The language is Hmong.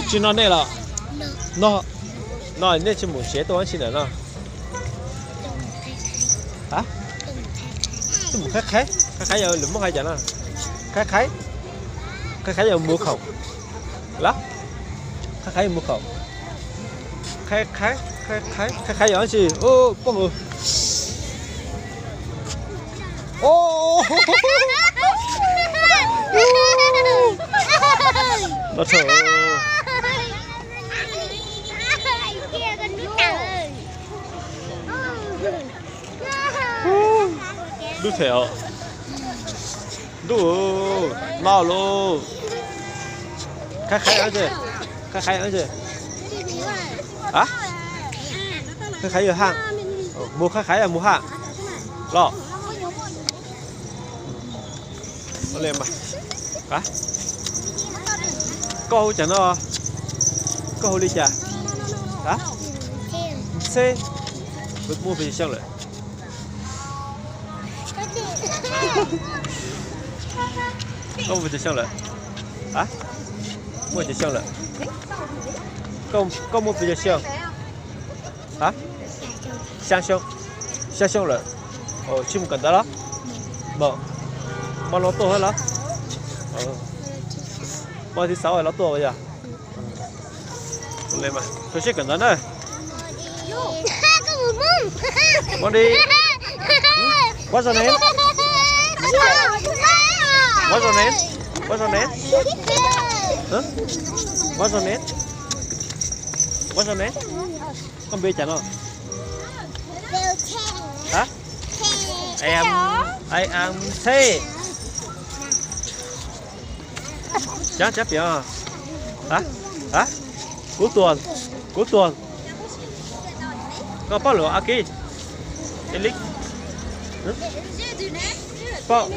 Tsis noj nej los? No, no nej tsis mus tsev tuaj ua dab tsi ntawm no? A, tuaj mus qhaib qhaib, qhaib qhaib yog lus Hmoob hais cas no? Qhaib qhaib, qhaib qhaib yog mus khoom los? Qhaib qhaib yog mus khoom. Qhaib qhaib, qhaib qhaib, qhaib qhaib yog dab tsi? Poj hwm. Los thaum dub them os. Dub no lauj. Qhaib qhaib, qhaib qhaib, a, qhaib qhaib yog haj. Mus qhaib qhaib yog mus haj los? Koj hu cas no? Koj hu li cas? Ntxheb. Muaj pes tsawg xyoo lawm? Koj muaj pes tsawg xyoo lawm? A, muaj pes tsawg xyoo lawm? Koj muaj pes tsawg xyoo? A, xya xyoo, xya xyoo lawm. Tsis mus kawm ntawv los? Maj los tuaj los? Maj txiv xauv los tuaj yog? Koj sib kawm ntawv na. Morning. What's your name? What's your name? What's your name? Huh? What's your name? What's your name? Koj npe cas no? Hả? I am, I am Ntxheb. Cab, cab piav. Hả? Hả? Cuối tuần, cuối tuần. Koj paub lus Akiv? English? Hả? Paub.